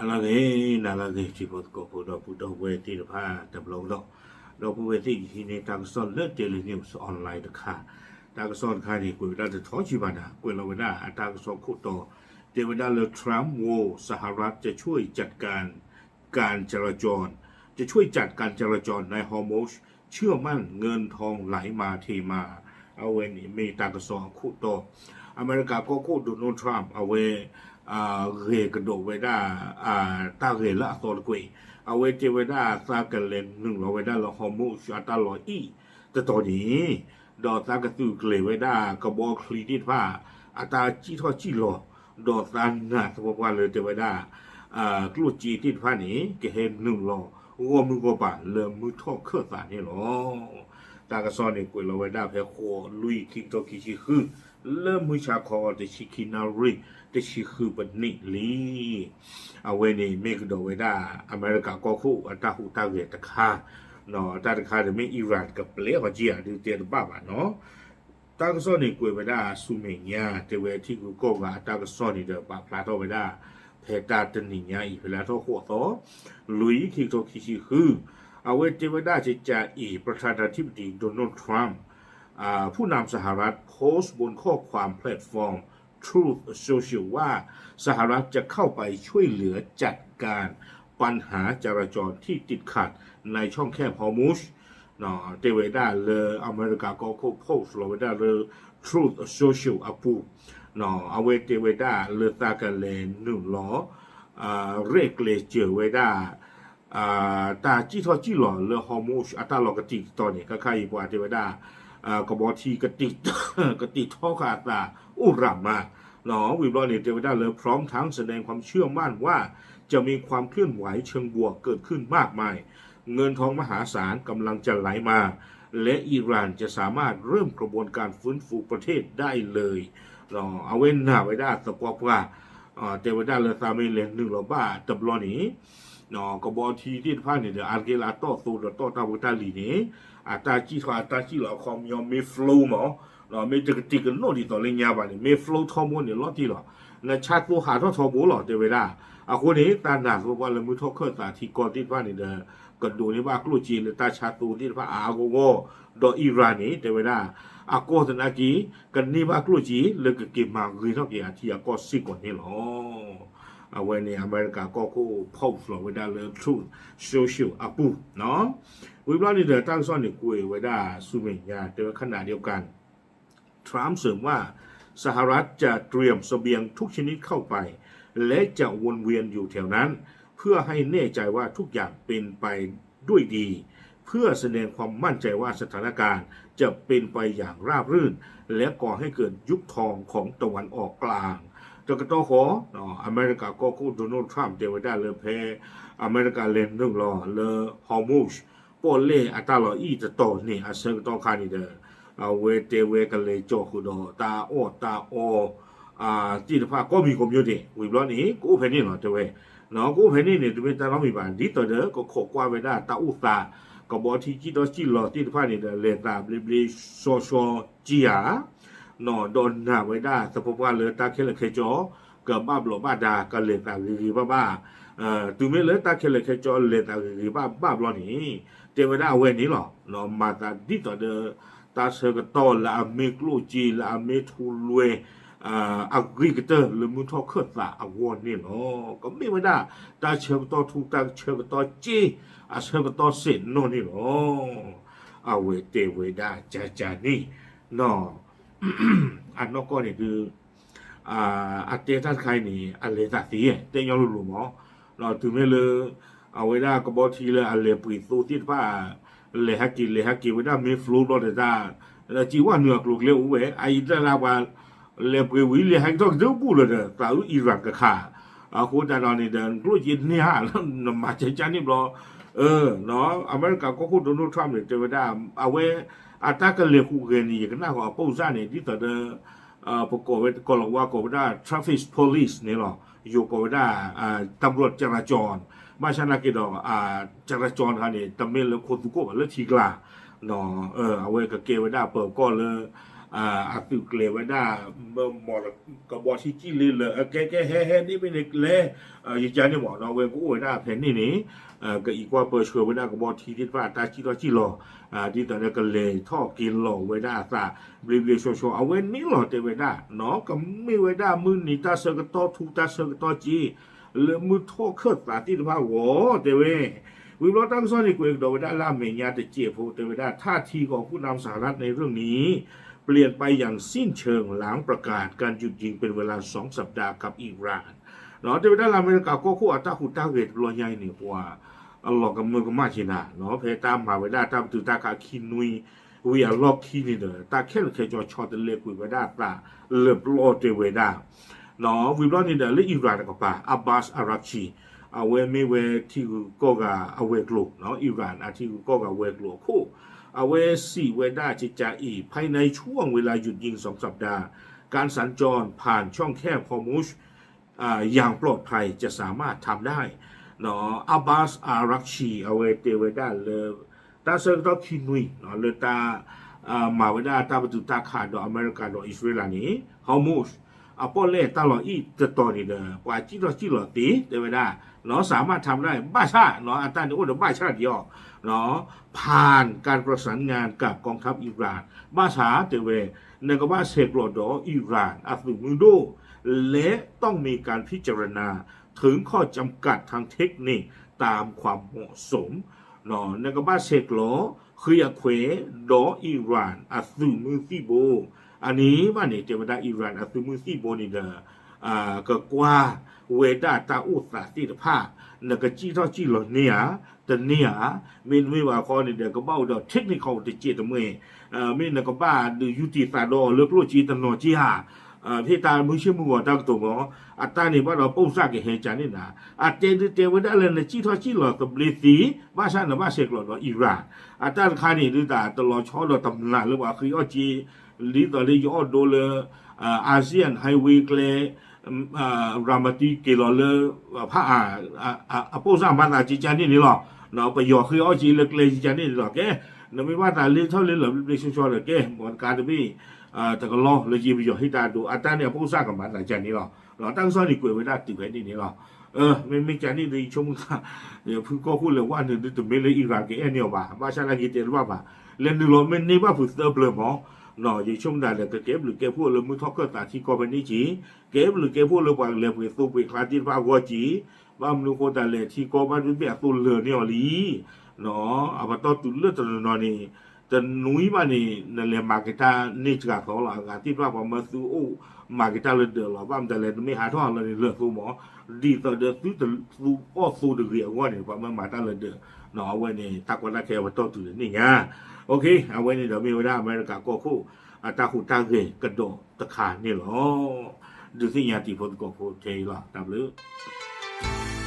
နၤလၢအဂ့ၤ, နၤလၢအဂ့ၤ ထံဖိကီၢ်ဖိ ဒီပုၢ်ဝဲၢ်သ့ၣ်တဖၣ်တဘျီကဒီး, ဒီပုၢ်ဝဲၢ်သ့ၣ် ယဟံးန့ၢ်တၢ်ကစီၣ်လၢ Daily News Online တခါ, တၢ်ကစီၣ်တခါန့ၣ် ကွဲးဝဲဒၣ်တထီၣ်ဆံဘၣ်နၤ, ကွဲးလီၤဝဲဒၣ်အတၢ်ကစီၣ်ခိၣ်တီ, တဲဝဲဒၣ်လၢ Trump ဝိ สหรัฐจะช่วยจัดการ การจราจร จะช่วยจัดการจราจรใน Hormuz เชื่อมั่นเงินทองไหลมาเทมา, အဝဲန့ၣ်မ့ၢ်တၢ်ကစီၣ်အခိၣ်တီ, အမဲရကၤကီၢ်ခိၣ် Donald Trump အဝဲ ဂဲၤကဒီးဝဲဒၣ် တၢ်ဂဲၤလၢအသီတကွဲၢ်, အဝဲတဲဝဲဒၣ်သးကလဲၤနုာ်လီၤဝဲဒၣ်လၢ Hormuz အတၢ်လီၢ်အံၤတတီၤန့ၣ်, ဒီးသးကသုးကျဲၤဝဲဒၣ်ကဘီချံသ့ၣ်တဖၣ် အတၢ်စံၣ်ထီၣ်စံၣ်လီၤ, ဒီးသးနာ်သပှၢ်ပှၢ်လၢတဲဝဲဒၣ် ကျိၣ်စ့သ့ၣ်တဖၣ်န့ၣ် ကဟဲနုာ်လီၤဂီၢ်မုၢ်ဂီၢ်ပၤလၢမုၢ်ထီၣ်ခၢၣ်သးန့ၣ်လီၤ. တၢ်ကစီၣ်န့ၣ် ကွဲးလီၤဝဲဒၣ်ဖဲဃိးလွံၢ် ခံကထိခံဆံဃု, လၢမုၢ်ဆါခီတဆံခံနၣ်ရံၣ် တဆံဃုပနံၣ်လံ. အဝဲန့ၣ်မ့ၢ်ကဒီးဝဲဒၣ် အမဲရကၤကီၢ်ခိၣ်အတၢ်ဟူးတၢ်ဂဲၤတခါ, တၢ်တခါန့ၣ်မ့ၢ် Iran ကပျဲအီၤက့ၤဧါ ဒုးတဲတဘၣ်ဘၣ်နီၤ. တၢ်ကစီၣ်န့ၣ်ကွဲးဝဲဒၣ်ဆူမဲာ်ညါ တဲဝဲထံဂုၤကီၢ်ဂၤအတၢ်ကစီၣ်န့ၣ်ဒီး ပာ်ဖျါထီၣ်ဝဲဒၣ် ဖဲတၢ်တနံၤညါအံၤ ဖဲလါထီၣ်ဃိးသီ လွံၢ် ခံကထိခံဆံဃု, အဝဲတဲဝဲဒၣ် ကကးအံၤ ประธานาธิบดี Donald Trump ผู้นำสหรัฐโพสต์บนข้อความแพลตฟอร์ม Truth Social ว่าสหรัฐจะเข้าไปช่วยเหลือจัดการปัญหาจราจรที่ติดขัดในช่องแคบฮอร์มุซ တဲဝဲဒၣ်လၢအမဲရကၤကီၢ်ခိၣ် post လီၤဝဲဒၣ်လၢ Truth Social အပူၤ, အဝဲတဲဝဲဒၣ်လၢသးကလဲၤနုာ်လီၤ ရဲၣ်ကျဲၤစၢၤဝဲဒၣ် တၢ်စံၣ်ထီၣ်စံၣ်လီၤလၢ Hormuz အတၢ်လီၢ်ကတံာ်ကတီၤန့ၣ် ခဲခါအံၤပှၤတဲဝဲဒၣ် ကဘီထံ ကတံာ်ထီဃာ်အသးအိၣ်ရၤမး, ဝံၤဘျီန့ၣ် တဲဝဲဒၣ်လၢ พร้อมทั้งแสดงความเชื่อมั่นว่า จะมีความเคลื่อนไหวเชิงบวกเกิดขึ้นมากมาย เงินทองมหาศาลกำลังจะไหลมา และอิหร่านจะสามารถเริ่มกระบวนการฟื้นฟูประเทศได้เลย အဝဲနာ်ဝဲဒၣ်သပှၢ်ပှၢ် တဲဝဲဒၣ်လၢသးမ့ၢ်လဲၤနုာ်လီၤဘၣ်တဘျီန့ၣ် ကဘီထံသ့ၣ်တဖၣ်န့ၣ်ဒီး အါတက့ၢ်လၢအတီၢ်သိဒီးတီၢ်တၢ်ဖိတၢ်လံၤန့ၣ် အတၢ်စံၣ်ထီၣ်အတၢ်စံၣ်လီၤအခီပညီမ့ၢ် flow မး, မ့ၢ်တကတံာ်ကနီၣ်ဒ်သိးလၢညါဘၣ်န့ၣ် မ့ၢ် flow ထီဘိန့ၣ်လီၤတံၢ်လီၤ, နဆါသိဟးထီၣ်ထီဘိလီၤ တဲဝဲဒၣ်, အဃိန့ၣ် သးနာ်သပှၢ်ပှၢ်လၢမုၢ်ထီၣ်ခၢၣ်သးထံကီၢ်သ့ၣ်တဖၣ်န့ၣ်ဒီး ကဒိးန့ၢ်ဘၣ်ကျိၣ်စ့လၢတၢ်ဆါသိသ့ၣ်တဖၣ်အါအါဂီၢ်ဂီၢ်, ဒီး Iran န့ၣ် တဲဝဲဒၣ် အကီၢ်သနာ်က့ ကန့ၢ်ဘၣ်ကျိၣ်စ့လၢကက့ၤမၤဂ့ၤထီၣ်က့ၤအထံအကီၢ်စ့ၢ်ကီးန့ၣ်လီၤ. အဝဲန့ၣ် အမဲရကၤကီၢ်ခိၣ် post လီၤဝဲဒၣ်လၢ Truth Social အပူၤ, ဝံၤဘျီန့ၣ်ဒီး တၢ်ကစီၣ်န့ၣ်ကွဲးဝဲဒၣ်ဆူမဲာ်ညါ တဲဝဲ ขณะเดียวกัน Trump เสริมว่า สหรัฐจะเตรียมเสบียงทุกชนิดเข้าไป และจะวนเวียนอยู่แถวนั้น เพื่อให้แน่ใจว่าทุกอย่างเป็นไปด้วยดี เพื่อแสดงความมั่นใจว่าสถานการณ์จะเป็นไปอย่างราบรื่น และก่อให้เกิดยุคทองของตะวันออกกลาง တကတီၢ်ဃီ အမဲရကၤကီၢ်ခိၣ် Donald Trump တဲဝဲဒၣ်လၢဖဲ အမဲရကၤလဲၤနုာ်လီၤလၢ Hormuz ပီၣ်လဲၣ်အတၢ်လီၢ်အံၤတတီၤန့ၣ် အဆၢကတီၢ်ခါန့ၣ်ဒီး အဝဲတဲဝဲကလဲၤကၠီဃုာ်ဒီးတၢ်အီၣ်တၢ်အီ သ့ၣ်တဖၣ်ကိးမံၤကိးမျိုးဒဲး ဝံၤဘျီန့ၣ် ကအိၣ်ဖဲန့ၣ်လီၤ တဲဝဲ, ကအိၣ်ဖဲန့ၣ်န့ၣ် တမ့ၢ်တၢ်နီတမံၤဘၣ် ဒ်သိးဒီးကခိးကွၢ်ဝဲဒၣ်တၢ်အိၣ်သး ကဘီထံစံၣ်ထီၣ်စံၣ်လီၤသ့ၣ်တဖၣ်န့ၣ်ဒီး လဲၤသးဘျ့ဘျ့ဆှီဆှီကံဧါ ဒီးနာ်ဝဲဒၣ်သပှၢ်ပှၢ်လၢတၢ်ခဲလၢာ်ခဲဆ့ ကဘၣ်ဘျီးဘၣ်ဒါ ကလဲၤသးဂ့ၤဂ့ၤဘၣ်ဘၣ်, တုၤမ့ၢ်လၢတၢ်ခဲလၢာ်ခဲဆ့လဲၤသးဂ့ၤဂ့ၤဘၣ်ဘၣ်ဘျီန့ၣ် တဲဝဲဒၣ်အဝဲန့ၣ်လီၤ. မၤသးဒ်သိးဒီး တၢ်ဆၢကတီၢ်လၢအမ့ၢ်ကျိၣ်စ့လၢအမ့ၢ်ထူလွဲ အဂ့ၤကတၢၢ်လၢမုၢ်ထီၣ်ခၢၣ်သးအဂီၢ်န့ၣ်လီၤ. ကမ့ၢ်ဝဲဒၣ် တၢ်ဆၢကတီၢ်ထူ တၢ်ဆၢကတီၢ်စ့ အဆၢကတီၢ်စဲးနီၣ်န့ၣ်လီၤ. အဝဲတဲဝဲဒၣ်ကကန့ၣ် အနီၢ်ကီၢ်န့ၣ်ဒုး အတဲတၢ်တခါအံၤန့ၣ် အလဲၤသးသ့ တဲညီလိၤလိၤမး, တုၤမ့ၢ်လၢ အဝဲဒၣ်ကဘီထံလၢအလဲၤပှ့ၤသိသ့ၣ်တဖၣ် လဲၤဟဲက့ၤ လဲၤဟဲက့ၤဝဲဒၣ်မ့ၢ် flow ဘျီဒီးတၢ် စံးဝဲနုာ်အကျိၤအကျဲအိၣ်ဝဲ အအံၤတၢ်လၢပှၤ လဲၤပှ့ၤဝံၤ လဲၤဟဲက့ၤထီၣ်ကတၢၢ်ဘူၣ်လၢၤဒီး သးအုး Iran ကခး, အဃိသတးဒီးန့ၣ်ဒီး ကျိၣ်စ့န့ၢ်ဧါ နမၤကကန့ၣ်ဘျီ အမဲရကၤကီၢ်ခိၣ် Donald Trump န့ၣ် တဲဝဲဒၣ် အဝဲ အတၢ်ကလဲၤဟူးဂဲၤန့ၣ် ယကနၣ်ဃီၤအပိၢ်စၢ်န့ၣ် ဒ်သိးဒီး ပကိးဝဲ ကီၢ်လီၤဝါကိးဝဲဒၣ် traffic police န့ၣ်လီၤ. ယိၤကိးဝဲဒၣ် ตำรวจจราจร ဘၣ်ဆၣ်သနာ်က့ဒီး จราจร တခါန့ၣ် တမ့ၢ်လၢခိၣ်သူခိၣ်ဘၣ်လၢထံကျါ အဝဲကကဲဝဲဒၣ်ပၢၤကီၢ်လၢ အသုးကျဲၤဝဲဒၣ် မ့ၢ်မီၢ်ကဘီထံကံၣ်လ့လၢ အကဲကဲဟဲဟဲန့ၣ်မ့ၢ်န့ၣ်လဲၤ ယကန့ၣ်မ့ၢ်နီၤ အဝဲကအိၣ်ဝဲဒၣ်ဖဲန့ၣ်န့ၣ် ကအံးကွၢ်ပၢဆှၢဝဲဒၣ်ကဘီထံသ့ၣ်တဖၣ်အတၢ်စံၣ်ထီၣ်စံၣ်လီၤ ဒ်သိးဒီးကလဲၤထီၣ်က့ၤလီၤဝဲဒၣ်အသး ဘျ့ဘျ့ဆှီဆှီ အဝဲန့ၣ်လီၤတဲဝဲဒၣ် ကမ့ၢ်ဝဲဒၣ်မုၢ်နံၤတၢ်ဆၢကတီၢ်ထူတၢ်ဆၢကတီၢ်က့ လၢမုၢ်ထီၣ်ခၢၣ်သးသ့ၣ်တဖၣ်အဂီၢ် တဲဝဲ ဝံၤဘျီတၢ်ကစီၣ်န့ၣ် ကွဲးကဒီးဝဲဒၣ်လၢအမဲာ်ညါတစဲးဖိ တဲဝဲဒၣ် ท่าทีของผู้นำสหรัฐในเรื่องนี้ เปลี่ยนไปอย่างสิ้นเชิงหลังประกาศการหยุดยิงเป็นเวลาสองสัปดาห์กับอิหร่าน တဲဝဲဒၣ်လၢအမဲရကၤကီၢ်ခိၣ်အတၢ်ဟူးတၢ်ဂဲၤတဘျီညါအံၤန့ၣ် ပှၤအလီၤကမၢကမၣ်က့ၤနၤ ဖဲတၢ်မၤဝဲဒၣ်တၢ်ပတုာ်တၢ်ခးခံနွံ ဝံၤအလီၢ်ခံန့ၣ်ဒီး တၢ်ခဲလၢာ်ခဲဆ့ဆီတလဲကွံာ်ဝဲဒၣ်အသးလၢပျီတဲဝဲဒၣ် ဝံၤဘျီန့ၣ်ဒီး လၢအံရၣ်တကပၤ Abbas Araghchi အဝဲမ့ၢ်ဝဲထံဂုၤကီၢ်ဂၤအဝဲၤကျိၤ အံရၣ်အထံဂုၤကီၢ်ဂၤဝဲၤကျိၤအခိၣ် အဝဲစံးဝဲဒၣ်ကကးအံၤ ภายในช่วงเวลาหยุดยิงสองสัปดาห์ การสัญจรผ่านช่องแคบฮอร์มุซ อย่างปลอดภัยจะสามารถทำได้ Abbas Araghchi အဝဲတဲဝဲဒၣ်လၢ တၢ်ဆၢကတီၢ်ခံနွံ လၢတၢ် မၤဝဲဒၣ်တၢ်ပတုာ်တၢ်ခးဒီးအမဲရကၤဒီးအံၣ်စရ့လးန့ၣ် Hormuz အပီၣ်လဲၣ်တၢ်လီၤအံၣ်တတီၤန့ၣ်ဒီး ပှၤစံၣ်ထီၣ်စံၣ်လီၤသ့ တဲဝဲဒၣ် สามารถทำได้ ဘၣ်ဆၣ် အတၢ်န့ၣ်အိၣ်ဒီးဘၣ်ဆၣ်ဒံးအီၤ ผ่านการประสานงานกับกองทัพอิหร่าน ဘၣ်ဆၣ် တဲဝဲ နကဘၣ်ဆဲးကျိးဒီးအံရၣ်အသုးမုၢ်ဒိၣ် และต้องมีการพิจารณาถึงข้อจำกัดทางเทคนิคตามความเหมาะสม နကဘၣ်ဆဲးကျိး ဃ့အခွဲး ဒီးအံရၣ်အသုးမုၢ်သံၣ်ဘိ အန့ၣ်ဘၣ်န့ၣ် တဲဝဲဒၣ်အံရၣ်အသုးမုၢ်သံၣ်ဘိန့ၣ်ဒီး ကကွၢ်ဝဲဒၣ်တၢ်အိၣ်သးသ့ၣ်တဖၣ် နကစံၣ်ထီၣ်စံၣ်လီၤန့ၢ်ဧါ တန့ၢ်ဧါ မ့တမ့ၢ်ဘၣ်ဃီန့ၣ်ဒီး ကဘၣ်အိၣ်ဒီး technical တစဲးတမှဲၤ မ့ၢ်နကဘၣ်ဒုးယူတံၢ်သးဒီးအီၤလၢကျိၣ်စ့တနီၤက့ဧါ ဖဲတၢ်မုၢ်ဆ့ၣ်မုၢ်ဂီၤတၢ်ကတိၤမ့ၢ် အတၢ်န့ၣ်ဘၣ်ဒီးပိၢ်စၣ်ကဟဲကန့ၣ်နၤ အတဲဒုးတဲဝဲဒၣ်လၢနစံၣ်ထီၣ်စံၣ်လီၤသဘျ့သ့ ဘၣ်ဆၣ်နဘၣ်ဆဲးကျိးဒီးအံရၣ် အတၢ်တခါန့ၣ်ဒုးတၢ်တလီၤဆီဒီးတမျၢ်လၢပှၤဃ့အီၣ်စ့ ဒ်သိးလၢယအီၣ်ဒိလၢ ASEAN Highway ကျဲ ရၤမတံက့ၤလီၤလၢ ဖးအါ အပိၢ်စၣ်မၤသးကကန့ၣ်န့ၣ်လီၤ. ပယီၤဃ့အီၣ်က့လၢကျဲကကန့ၣ်န့ၣ်လီၤ. ကဲ နမ့ၢ်ဘၣ်သးလ့ထီၣ်လ့လီၤဘျ့ဘျ့ဆှီဆှီဒီး ကဲ မ်တကးတဘ့ၣ် တကလီလၢက့ပယီၤဟ့ၣ်တၢ်ဒိ အတၢ်န့ၣ်အပိၢ်စၣ်ကမၤသးကန့ၣ်လီၤ. တၢ်ကစီၣ်န့ၣ်ကွဲးဝဲဒၣ်တုၤဖဲန့ၣ်န့ၣ်လီၤ. မ့မ့ၢ်ကန့ၣ်ဒီးယဆိကမိၣ်သး ဖုကီၢ်ခိၣ်လဲၤဝဲန့ၣ်ဒုး တမ့ၢ်လၢအံရၣ်ကအဲၣ်န့ၢ်အီၤဘၣ်. ဘၣ်ဆၣ်သနာ်က့တဲတဘၣ်ဘၣ်. လဲၤနုာ်လီၤမ့ၢ်န့ၢ်ဘၣ်ဖုးသၢပျၢၤမး ယဆိကမိၣ်ဒၣ်လဲာ် ကကဲဘျုးကဲဖှိၣ်လၢမုၢ်ထီၣ်ခၢၣ်သးထံကီၢ်ဖဲန့ၣ်က့ၤ, ကဲဘျုးကဲဖှိၣ်လၢပှၤလဲၤပှ့ၤသိပှ့ၤကျါသ့ၣ်တဖၣ်အဂီၢ်က့ၤ, ဘၣ်မနုၤအဃိသတးလဲၣ် ထံကီၢ်ဘၣ်တဘ့ၣ်အသိလၢာ်န့ၢ်အီၤလံ. အပတီၢ်တုၤလၢတနီၤနီၤန့ၣ် တနွံဘၣ်န့ၣ် နလဲၤမၤက့ၤတၢ်န့ၢ်စှၤသီလီၤ. အဂၤသ့ၣ်တဖၣ်ပှၤမၢသုအိၣ်မၤက့ၤတၢ်လၢဒၢးလီၤ. ဘၣ်မတၤလဲၣ် နမ့ၢ်ဟးထီၣ်လီၤန့ၣ်လၢာ်သိမး, ဒ်သိးဒီးသုတသူအီၣ်သိတဂ့ၤအဂီၢ်န့ၣ် ပှၤမၢမၤတၢ်လၢဒၢး, အဝဲန့ၣ် တၢ်ကီတၢ်ခဲအပတီၢ်တုၤလၢန့ၣ်ညါ အဝဲန့ၣ်ဒီးမ့ၢ်ဝဲဒၣ်အမဲရကၤကီၢ်ခိၣ် အတၢ်ဟူးတၢ်ဂဲၤကဒီးတခါန့ၣ်လီၤ. ဒုးသ့ၣ်ညါတံၤဖိသကိးဖိထဲအံၤလီၤ. တၢ်ဘျုး